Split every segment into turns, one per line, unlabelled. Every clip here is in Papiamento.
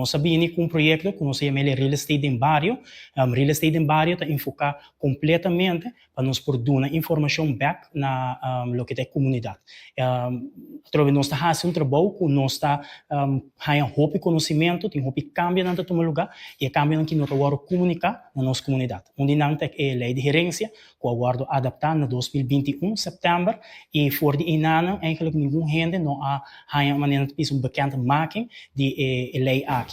Nos a bini ku un proyekto ku nos a yama Real Estate den Bario. Real Estate den Bario ta enfoká kompletamente pa nos por duna informashon bèk na loke ta e komunidat. Atrobe nos ta hasi un trabou ku nos ta haña hopi konosementu, tin hopi kambionan ta tuma lugá i e kambionan aki no ta wòrdu komuniká na nos komunidat. Un di nan ta e lei di herensia ku a wòrdu adaptá na 2021 sèptèmber i for di einanan eigenlijk ningun hende no a haña un manera ta bisa un bekendmaking di e lei aki.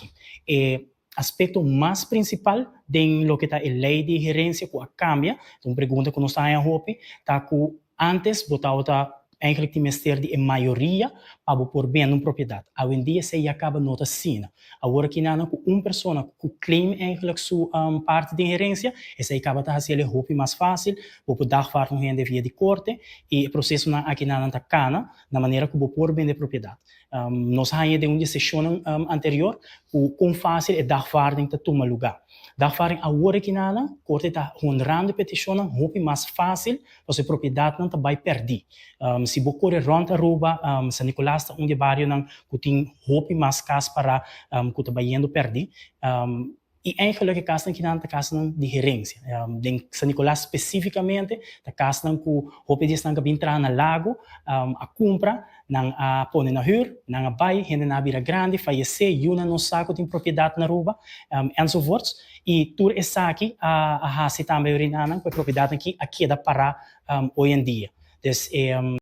E aspekto mas prinsipal den loke ta e lei di herensia ku a kambia, ta un pregunta ku nos ta haña hopi, ta ku antes bo tabata eigenlijk tin mester di e mayoria pa bo por bende un propiedat. Awendia esei ya kaba no ta asina. Awor aki nan ku un persona ku claim eigenlijk su parti den herensia, esei kaba ta hasi hopi mas fásil, bo por dagvaard un hende via di korte i e prosesonan aki nan ta kana na manera ku bo por bende propiedat. Nos a haña den un di e seshonnan anterior ku kon fásil e dagvaarding ta tuma lugá. Dagvaarding awor aki nan, korte ta honrando e petishonnan hopi mas fásil pasobra e propiedatnan ta bai pèrdí. Si bo kore rònt Aruba, San Nicolas ta un di e barionan ku tin hopi mas kas pará ku ta bayendo pèrdí. I eigenlijk e kasnan akinan ta kasnan di herensia. Den San Nicolas spesífikamente ta kasnan ku hopi di esnan ku a bin traha na Lago a kumpra, nan a pone na hür, nan a bai, hendenan a bira grandi, fayesé, yunan no sa ku tin propiedat na Aruba, enzovoorts. I tur esaki a hasi tambe orinanan ku e propiedatnan aki a keda pará hoy en dia. Dus e.